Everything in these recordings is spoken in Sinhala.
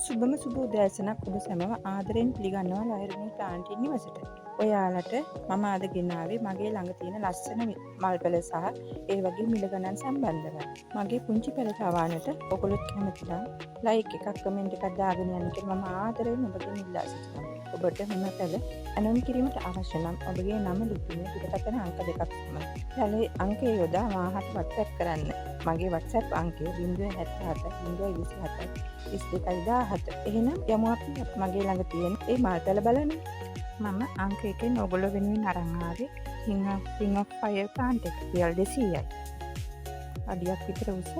සුබම සුබ උදෑසනක් ඔබ සැමව ආදරෙන් පිළිගන්නවා ලහිරුනි ප්ලාන්ටින් නිවසට. ඔයාලට මම අද ගෙනාවේ මගේ ළඟ තියෙන ලස්සන මල් පැළ සහ ඒ වගේ මිල ගණන් සම්බන්ධවයි. මගේ පුංචි පැළ තවානට ඔගොල්ලොත් කැමති නම් ලයික් එකක්, කමෙන්ට් එකක් දාගෙන යන්න කියලා මම ආදරෙන් ඔබගෙන් ඉල්ලා සිටිනවා. ඔබට මෙම පැළ ඇනුම් කිරීමට අවශ්‍ය නම් ඔබගේ නම, ලිපිනය, දුරකථන අංක දෙකක් සමග පැළේ අංකය යොදා මාහට WhatsApp කරන්න. මගේ WhatsApp අංකය 077 027 32 17. එහෙනම් යමු අපි මගේ ළඟ තියෙන ඒ මල් පැළ බලන්න. මම අංක එකෙන් ඔයගොල්ලෝ වෙනුවෙන් අරන් ආවේ king of fire plant එක, රුපියල් 200යි. අඩියක් විතර උස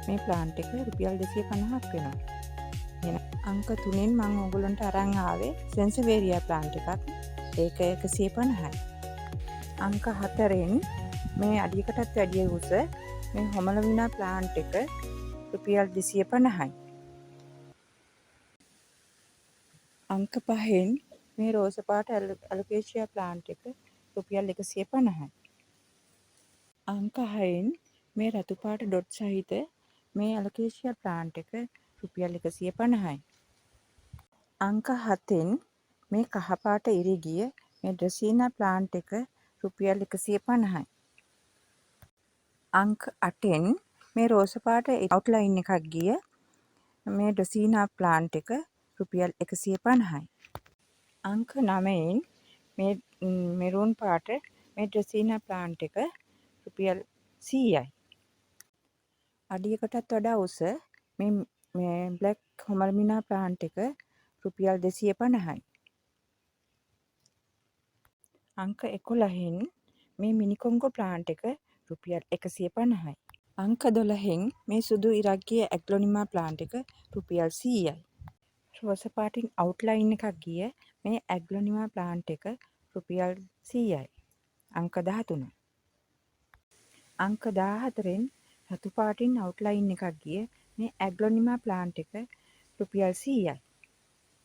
මේ ප්ලාන්ට් එක රුපියල් 250ක් වෙනවා. එහෙනම් අංක තුනෙන් මම ඔයගොල්ලන්ට අරන් ආවේ සෙන්සවේරියා ප්ලාන්ට් එකක්. ඒක 150යි. අංක හතරෙන් මේ අඩියකටත් වැඩිය උස මේ හොමලවිනා ප්ලාන්ට් එක රුපියල් 250යි. අංක පහෙන් මේ රෝස පාට ඇලොකේෂියා ප්ලාන්ට් එක රුපියල් 150යි. අංක හයෙන් මේ රතු පාට ඩොට් සහිත මේ ඇලොකේෂියා ප්ලාන්ට් එක රුපියල් 150යි. අංක හතෙන් මේ කහ පාට ඉරිගිය මේ ඩ්‍රසීනා ප්ලාන්ට් එක රුපියල් 150යි. අංක අටෙන් මේ රෝස පාට අවුට්ලයින් එකක් ගිය මේ ඩ්‍රසීනා ප්ලාන්ට් එක රුපියල් 150යි. අංක නවයෙන් මේ මෙරූන් පාට මේ ඩ්‍රසීනා ප්ලාන්ට් එක රුපියල් 100යි. අඩියකටත් වඩා උස මේ මේ බ්ලැක් හොමල්මිනා ප්ලාන්ට් එක රුපියල් 250යි. අංක 11න් මේ මිනි කොංගෝ ප්ලාන්ට් එක රුපියල් 150යි. අංක 12න් මේ සුදු ඉරක් ගිය ඇග්ලොනිමා ප්ලාන්ට් එක රුපියල් 100යි. රෝස පාටින් අවුට්ලයින් එකක් ගිය මේ ඇග්ලොනිමා ප්ලාන්ට් එක රුපියල් 100යි. අංක 13. අංක 14න් රතු පාටින් අවුට්ලයින් එකක් ගිය මේ ඇග්ලොනිමා ප්ලාන්ට් එක රුපියල් 100යි.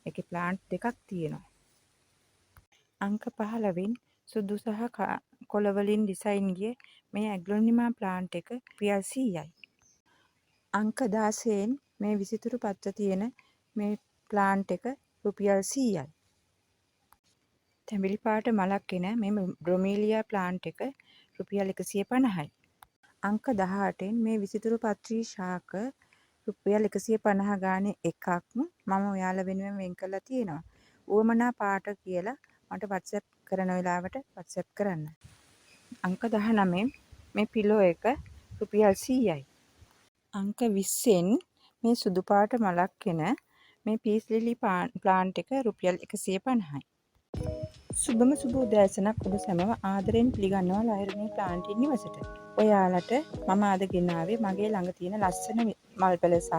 ඒකේ ප්ලාන්ට් දෙකක් තියෙනවා. අංක 15න් සුදු සහ කොළ වලින් ඩිසයින් ගිය මේ ඇග්ලොනිමා ප්ලාන්ට් එක රුපියල් 100යි. අංක 16න් මේ විසිතුරු පත්‍ර තියෙන මේ ප්ලාන්ට් එක රුපියල් 100යි. තැඹිලි පාට මලක් එන මේ බ්‍රොමීලියා ප්ලාන්ට් එක රුපියල් 150යි. අංක 18න් මේ විසිතුරු පත්‍රී ශාක රුපියල් 150 ගානේ එකක් මම ඔයාලා වෙනුවෙන් වෙන් කරලා තියෙනවා. උවමනා පාට කියලා මට WhatsApp කරන වෙලාවට WhatsApp කරන්න. අංක 19 මේ පිලෝ එක රුපියල් 100යි. අංක 20න් මේ සුදු පාට මලක් එන මේ පීස් ලිලි ප්ලාන්ට් එක රුපියල් 150යි. සුබම සුබ උදෑසනක් ඔබ සැමව ආදරෙන් පිළිගන්නවා ලහිරුනි ප්ලාන්ටින් නිවසට. ඔයාලට මම අද ගෙනාවේ මගේ ළඟ තියෙන ලස්සන මල් පැළ සහ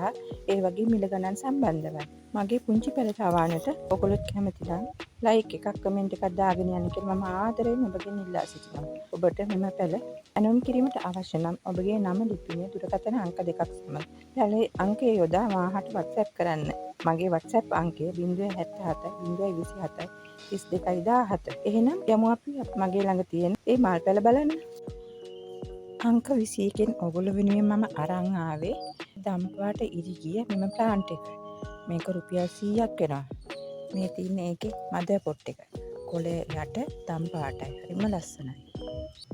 ඒ වගේ මිල ගණන් සම්බන්ධවයි. මගේ පුංචි පැළ තවානට ඔගොල්ලොත් කැමති නම් ලයික් එකක්, කමෙන්ට් එකක් දාගෙන යන්න කියලා මම ආදරෙන් ඔබගෙන් ඉල්ලා සිටිනවා. ඔබට මෙම පැළ ඇනුම් කිරීමට අවශ්‍ය නම් ඔබගේ නම, ලිපිනය, දුරකථන අංක දෙකක් සමග පැළේ අංකය යොදා මාහට WhatsApp කරන්න. මගේ WhatsApp අංකය 077 027 32 17. එහෙනම් යමු අපි මගේ ළඟ තියෙන ඒ මල් පැළ බලන්න. අංක 21න් ඔගොල්ලෝ වෙනුවෙන් මම අරන් ආවේ දම් පාට ඉරි ගිය මෙම ප්ලාන්ට් එක. මේක රුපියල් 100ක් වෙනවා. මේ තියෙන ඒකේ මදර් පොට් එක. කොළේ යට දම් පාටයි. හරිම ලස්සනයි.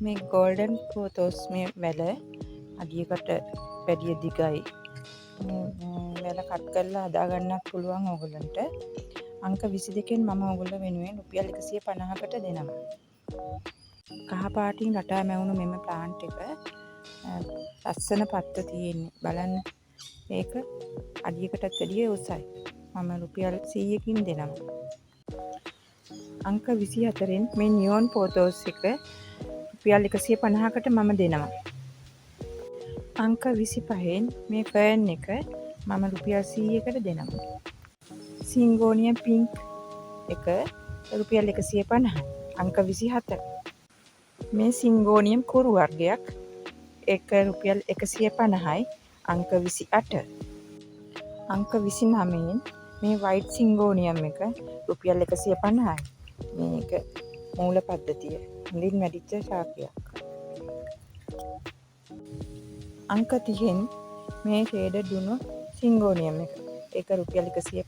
මේ ගෝල්ඩන් පෝතෝස් මේ වැල අඩියකට වැඩිය දිගයි. මේ වැල කට් කරලා හදා ගන්නත් පුළුවන් ඕගොල්ලන්ට. අංක 22න් මම ඕගොල්ලෝ වෙනුවෙන් රුපියල් 150කට දෙනවා. කහ පාටින් රටා මැවුණු මෙම ප්ලාන්ට් එක ලස්සන පත්‍ර තියෙන්නේ. බලන්න. ඒක අඩියකටත් වැඩිය උසයි. මම රුපියල් 100කින් දෙනවා. අංක 24න් මේ නියොන් පෝතෝස් එක රුපියල් 150කට මම දෙනවා. අංක 25න් මේ ෆර්න් එක මම රුපියල් 100කට දෙනවා. සිංගෝනියම් පින්ක් එක රුපියල් 150යි. අංක 27. මේ සිංගෝනියම් කුරු වර්ගයක්, ඒක රුපියල් 150යි. අංක 28. අංක 29න් මේ වයිට් සිංගෝනියම් එක රුපියල් 150යි. මේක මූල පද්ධතිය හොඳින් වැඩිච්ච ශාකයක්. අංක 30න් මේ ෂේඩඩ් වුණු සිංගෝනියම් එක ඒක රුපියල් 150යි.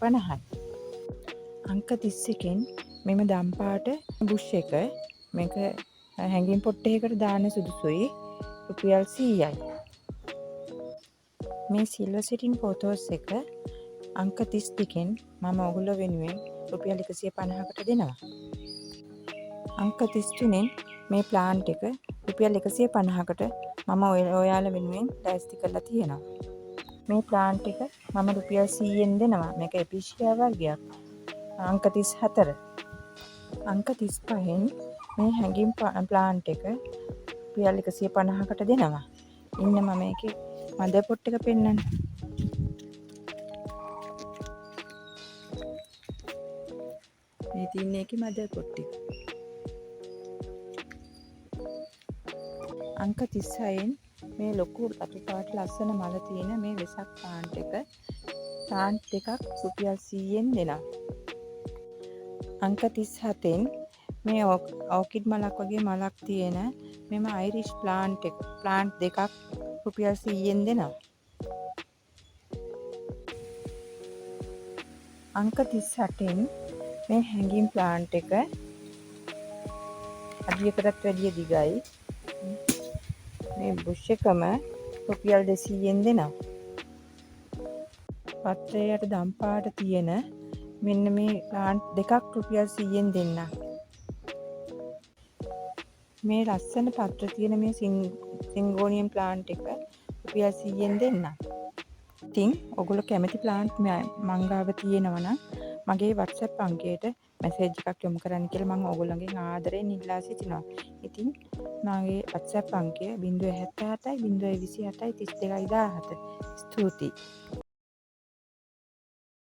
අංක 31න් මෙම දම් පාට බුෂ් එක මේක හැංගින් පොට් එකකට දාන්න සුදුසුයි. රුපියල් 100යි. මේ සිල්වර් සිටින් පොතෝස් එක අංක 32න් මම ඔයගොල්ලෝ වෙනුවෙන් රුපියල් 150කට දෙනවා. අංක 33න් මේ ප්ලාන්ට් එක රුපියල් 150කට මම ඔයාලා වෙනුවෙන් ලෑස්ති කරලා තියෙනවා. මේ ප්ලාන්ට් එක මම රුපියල් 100න් දෙනවා. මේක එපිෂියා වර්ගයක්. අංක 34. අංක 35න් මේ හැංගින් ප්ලාන්ට් එක රුපියල් 150කට දෙනවා. ඉන්න මම මේකේ මදර් පොට් එක පෙන්නන්න. මේ තියෙන්නේ ඒකේ මදර් පොට් එක. අංක 36න් මේ ලොකු රතු පාට ලස්සන මල තියෙන මේ වෙසක් ප්ලාන්ට් එක ප්ලාන්ට් දෙකක් රුපියල් 100න් දෙනවා. අංක 37න් මේ ඕකිඩ් මලක් වගේ මලක් තියෙන මෙම අයිරිෂ් ප්ලාන්ට් එක ප්ලාන්ට් දෙකක් රුපියල් 100න් දෙනවා. අංක 38න් මේ හැංගින් ප්ලාන්ට් එක අඩියකටත් වැඩිය දිගයි. මේ බුෂ් එකම රුපියල් 200න් දෙනවා. පත්‍රයට දම් පාට තියෙන මෙන්න මේ ප්ලාන්ට් දෙකක් රුපියල් 100න් දෙන්නම්. මේ ලස්සන පත්‍ර තියෙන මේ සිංගෝනියම් ප්ලාන්ට් එක රුපියල් 100න් දෙන්නම්. ඉතින් ඔයගොල්ලෝ කැමති ප්ලාන්ට් මං ගාව තියෙනවා නම් මගේ WhatsApp අංකයට මැසේජ් එකක් යොමු කරන්න කියලා මං ඕගොල්ලන්ගෙන් ආදරෙන් ඉල්ලා සිටිනවා. ඉතින් මගේ WhatsApp අංකය 077 027 32 17. ස්තුතියි.